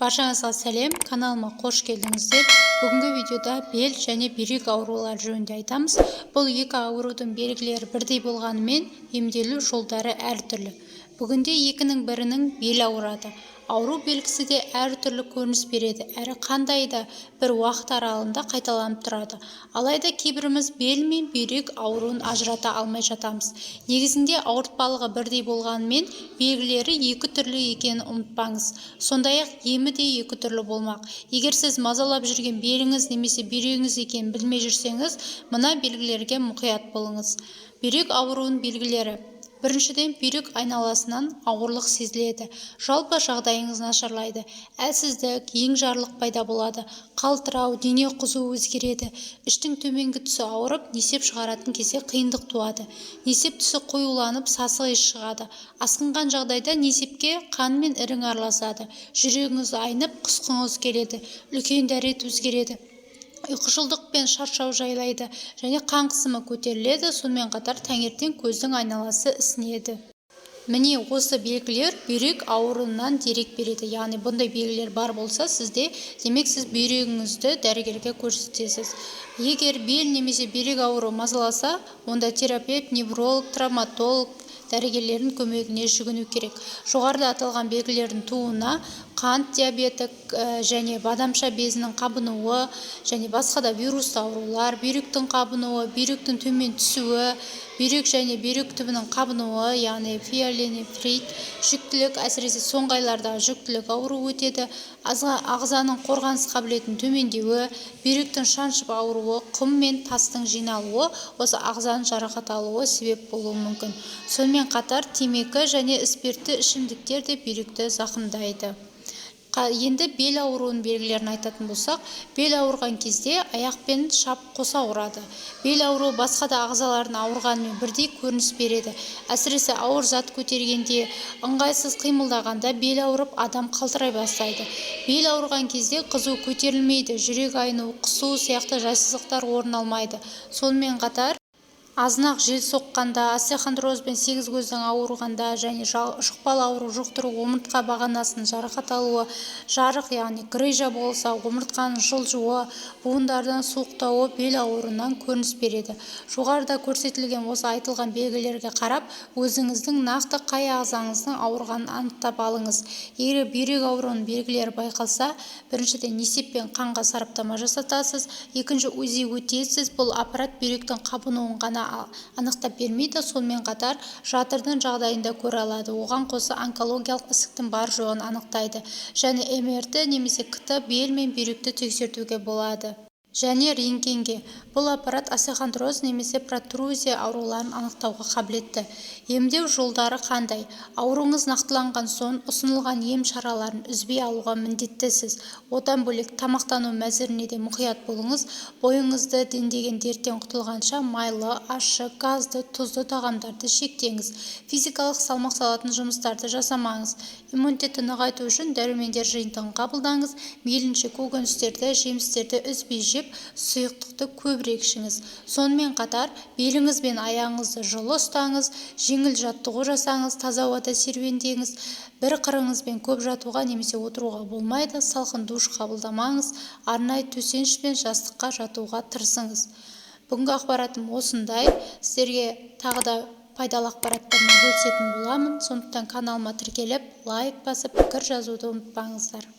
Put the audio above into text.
Баршаңызға сәлем! Каналыма қош келдіңіздер! Бүгінгі видеода бел және бүйрек аурулары жөнінде айтамыз. Бұл екі аурудың белгілері бірдей болғанымен, емделу жолдары әртүрлі. Бүгінде екінің бірінің белі ауырады. Ауру белгісі де әртүрлі көрініс береді әрі қандай да бір уақыт аралығында қайталанып тұрады. Алайда кейбіріміз бел мен бүйрек ауруын ажырата алмай жатамыз. Негізінде ауыртпалығы бірдей болғанымен, белгілері екі түрлі екенін ұмытпаңыз. Сондай-ақ емі де екі түрлі болмақ. Егер сіз мазалап жүрген беліңіз немесе бүйрегіңіз екенін білмей жүрсеңіз, мына белгілерге мұқият болыңыз. Бүйрек ауруының белгілері: Біріншіден, бүйрек айналасынан ауырлық сезіледі, жалпы жағдайыңыз нашарлайды, әлсіздік, енжарлық пайда болады, қалтырау, дене қызуы өзгереді, іштің төменгі тұсы ауырып, несеп шығаратын кезде қиындық туады, несеп түсі қоюланып, сасық иіс шығады, асқынған жағдайда несепке қан мен ірің араласады, жүрегіңіз айнып, құсқыңыз келеді, үлкен дәрет өзгереді, ұйқышылдық пен шаршау жайлайды және қан қысымы көтеріледі. Сонымен қатар таңертең көздің айналасы ісінеді. Міне, осы белгілер бүйрек ауруынан дерек береді. Яғни бұндай белгілер бар болса сізде, демек, сіз бүйрегіңізді дәрігерге көрсетесіз. Егер бел немесе бүйрек ауруы мазаласа, онда терапевт, невролог, травматолог дәрігерлердің көмегіне жүгіну керек. Жоғарыда аталған белгілердің тууына қант диабеті және бадамша безінің қабынуы және басқа да вирусты аурулар, бүйректің қабынуы, бүйректің төмен түсуі, бүйрек және бүйрек түбінің қабынуы, яғни пиелонефрит, жүктілік, әсіресе соңғы айлардағы жүктілік ауруы өтеді, ағзаның қорғаныс қабілетінің төмендеуі, бүйректің шаншып ауруы, құм мен тастың жиналуы, осы ағзаның жарақат алуы себеп болуы мүмкін. Сонымен қатар темекі және спиртті ішімдіктер де бүйректі зақымдайды. Енді бел ауруының белгілерін айтатын болсақ, бел ауырған кезде аяқ пен шап қоса ауырады. Бел ауруы басқа да ағзалардың ауырғанымен бірдей көрініс береді. Әсіресе ауыр зат көтергенде, ыңғайсыз қимылдағанда бел ауырып, адам қалтырай бастайды. Бел ауырған кезде қызу көтерілмейді, жүрек айну, құсу сияқты жайсыздықтар орын алмайды. Сонымен қатар азынақ жел соққанда, остеохондроз бен сегіз көздің ауырғанда және жұқпалы ауру жұқтыру, омыртқа бағанасының жарақат алуы, жарық, яғни грыжа болса, омыртқаның жылжуы, буындардың суықтауы бел ауруынан көрініс береді. Жоғарыда көрсетілген осы айтылған белгілерге қарап, өзіңіздің нақты қай ағзаңыздың ауырғанын анықтап алыңыз. Егер бүйрек ауруының белгілері байқалса, біріншіден, несеп пен қанға сараптама жасатасыз, екінші, УЗИ өтесіз. Бұл аппарат бүйректің қабынуын ғана анықтап бермейді, сонымен қатар жатырдың жағдайын да көре алады. Оған қоса онкологиялық ісіктің бар-жоғын анықтайды және МРТ немесе КТ бел мен бүйректі тексертуге болады және рентгенге. Бұл аппарат остеохондроз немесе протрузия ауруларын анықтауға қабілетті. Емдеу жолдары қандай? Ауруыңыз нақтыланған соң, ұсынылған ем шараларын үзбей алуға міндеттісіз. Одан бөлек тамақтану мәзіріне де мұқият болыңыз. Бойыңызды дендеген дерттен құтылғанша майлы, ащы, газды, тұзды тағамдарды шектеңіз. Физикалық салмақ салатын жұмыстарды жасамаңыз. Иммунитетті нығайту үшін дәрумендер жиынтығын қабылдаңыз. Мейлінше көкөністерді, жемістерді үзбей жеп, сұйықтықты көбірек ішіңіз. Сонымен қатар беліңіз бен аяғыңызды жылы ұстаңыз, жеңіл жаттығу жасаңыз, таза ауада серуендеңіз. Бір қырыңызбен көп жатуға немесе отыруға болмайды. Салқын душ қабылдамаңыз, арнайы төсеніш пен жастыққа жатуға тырысыңыз. Бүгінгі ақпаратым осындай. Сіздерге тағы да пайдалы ақпараттармен бөлісетін боламын. Сондықтан каналыма тіркеліп, лайк басып, пікір жазуды ұмытпаңыздар.